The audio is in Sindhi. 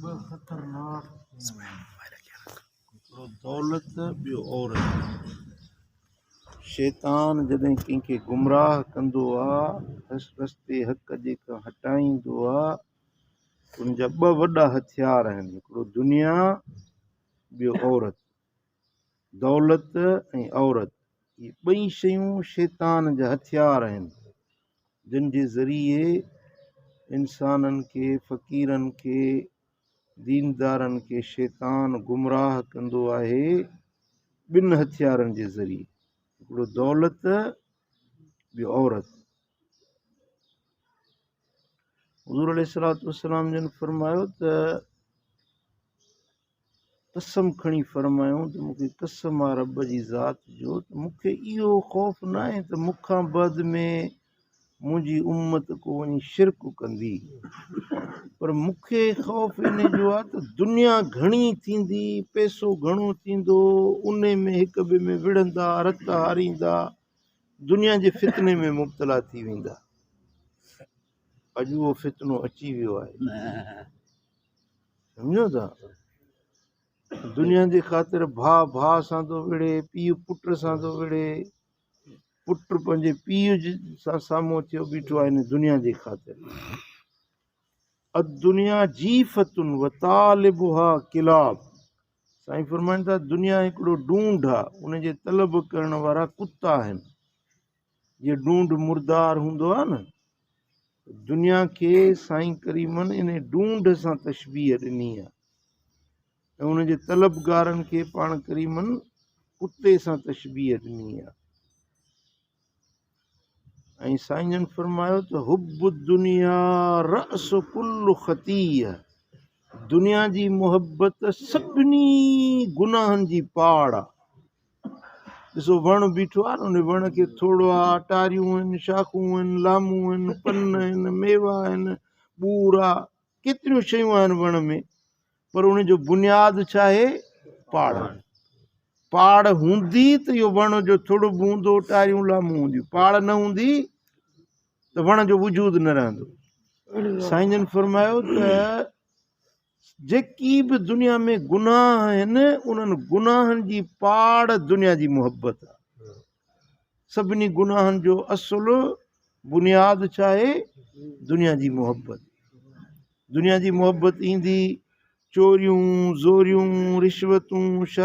ٻه خطرناڪ شيون آهن، هڪڙو دولت ٻيو عورت. شيطان جڏهن ڪنهن کي گمراهه ڪندو آ، رستي حق جي کان هٽائيندو آ، ته ان جا ٻه وڏا هٿيار آهن، هڪڙو دنيا ٻيو عورت. دولت ۽ عورت اهي ٻئي شيون شيطان جا هٿيار آهن، جن جي ذريعي انسانن کي، فقيرن کي، ديندارن کي شيطان گمراهه ڪندو آهي ٻن هٿيارن جي ذريعي، هڪڙو دولت ٻيو عورت. حضور عليه الصلوة والسلام جن فرمايو ته قسم کڻي فرمايائون ته مون کي قسم آ رب جي ذات جو ته مون کي اهو خوف ناهي ته مون کان بعد ۾ منهنجي امت ڪو وڃي شرڪ ڪندي پر مون کي خوف ان جو آ ته دنيا گهڻي ٿيندي پئسو گهڻو ٿيندو ان ۾ هڪ ٻئي ۾ وڙهندا رت هاريندا دنيا جي فتني ۾ مبتلا ٿي ويندا اڄ اهو فتنو اچي ويو آهي سمجهو ٿا دنيا جي خاطر ڀاء ڀاء سان ٿو وڙهي پيء پٽ سان ٿو وڙهي پٽ پنهنجي پيء سان سامهون ٿيو بيٺو آهي هن دنيا جي خاطر الدنيا جيفة وطالبها ڪلاب سائين فرمائن ٿا دنيا هڪڙو ڊونڍ آ ان جي طلب ڪرڻ وارا ڪتا آهن جيئن ڊونڍ مردار هوندو آ نه دنيا کي سائين ڪريمن ان ڊونڍ سان تشبيهه ڏني آ ۽ ان جي طلبگارن کي پاڻ ڪريمن ڪتي سان تشبيهه ڏني آ ۽ سائين جن فرمايو ته حب الدنيا رأس ڪل خطيه دنيا جي محبت سڀني گناهن جي پاڙ آ ڏسو وڻ بيٺو آهي نه ان وڻ کي ٿڙ آ ٽاريون آهن شاخون آهن لامون آهن پن آهن ميوا آهن ٻور آ ڪيتريون شيون آهن وڻ ۾ پر ان جو بنياد ڇا آهي پاڙ پاڙ هوندي ته اهو وڻ جو ٿڙ به هوندو ٽاريون لامون هونديون پاڙ نه هوندي ته وڻ جو وجود نه رهندو سائين جن فرمايو ته جيڪي به دنيا ۾ گناهه آهن انهن گناهن جي پاڙ دنيا جي محبت آهي. سڀني گناهن جو اصل بنياد ڇا آهي؟ دنيا جي محبت. دنيا جي محبت ايندي چوريون، زوريون، رشوتون، شراب.